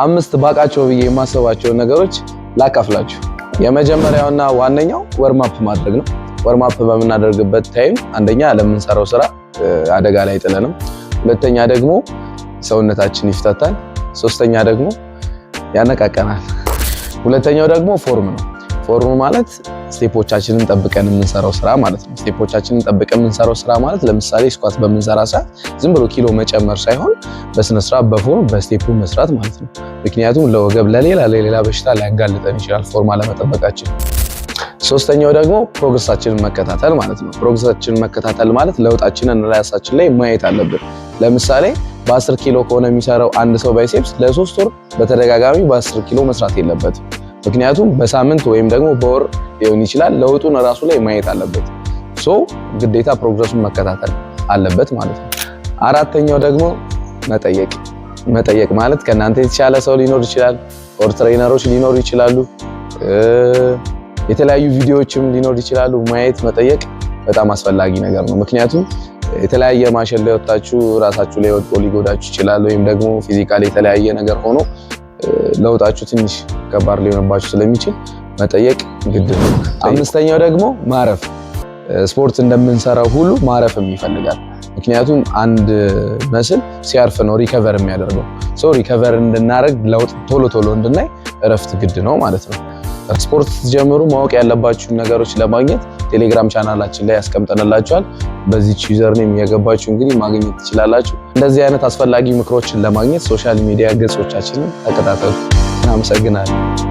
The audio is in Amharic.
አምስት ባቃቸው ብዬ የማስባቸውን ነገሮች ላካፍላችሁ። የመጀመሪያውና ዋነኛው warm up ማድረግ ነው። Warm up በምናደርግበት time አንደኛ ለምንሰራው ስራ አደጋ ላይ አይጥለንም፣ ሁለተኛ ደግሞ ሰውነታችን ይፍታታል፣ ሶስተኛ ደግሞ ያነቃቀናል። ሁለተኛው ደግሞ form ነው። Form ማለት step ኦቻችንን ጠብቀን የምንሰራው ስራ ማለት ነው። Step ኦቻችንን ጠብቀን የምንሰራው ስራ ማለት ለምሳሌ squat በምንሰራ ሰዓት ዝም ብሎ ኪሎ መጨመር ሳይሆን በስነ ስርዓት በ form በ step ኡ መስራት ማለት ነው። ምክንያቱም ለወገብ ለሌላ ለሌላ በሽታ ሊያጋልጠን ይችላል form አለመጠበቃችን። ሶስተኛው ደግሞ progress ኣችንን መከታተል ማለት ነው። Progress ኣችንን መከታተል ማለት ለውጣችንን ራሳችን ላይ ማየት አለብን። ለምሳሌ በ10 ኪሎ ከሆነ የሚሰራው አንድ ሰው biceps ለ3 ወር በተደጋጋሚ በ10 ኪሎ መስራት የለበትም። ምክንያቱም በሳምንት ወይም ደግሞ በወር ሊሆን ይችላል፣ ለውጡን ራሱ ላይ ማየት አለበት። So ግዴታ progress ኡን መከታተል አለበት ማለት ነው። አራተኛው ደግሞ መጠየቅ። መጠየቅ ማለት ከእናንተ የተሻለ ሰው ሊኖር ይችላል፣ or trainer ኦች ሊኖሩ ይችላሉ፣ የተለያዩ ቪዲዮዎችም ሊኖር ይችላሉ። ማየት መጠየቅ በጣም አስፈላጊ ነገር ነው። ምክንያቱም የተለያየ ማሽን ላይ ወጣችሁ ራሳችሁ ላይ ወድቆ ሊጎዳችሁ ይችላል፣ ወይም ደግሞ physically የተለያየ ነገር ሆኖ ለውጣችሁ ትንሽ ከባድ ሊሆንባችሁ ስለሚችል መጠየቅ ግድ ነው። አምስተኛው ደግሞ ማረፍ። ስፖርት እንደምንሰራው ሁሉ ማረፍም ይፈልጋል። ምክንያቱም አንድ muscle ሲያርፍ ነው recover የሚያደርገው። So recover እንድናደርግ፣ ለውጥ ቶሎ ቶሎ እንድናይ እረፍት ግድ ነው ማለት ነው። ስፖርት ስትጀምሩ ማወቅ ያለባችሁን ነገሮች ለማግኘት ቴሌግራም ቻናላችን ላይ ያስቀምጠንላችኋል። በዚች username እየገባችሁ እንግዲህ ማግኘት ትችላላችሁ። እንደዚህ አይነት አስፈላጊ ምክሮችን ለማግኘት social media ገጾቻችንን ተከታተሉ። እናመሰግናለን።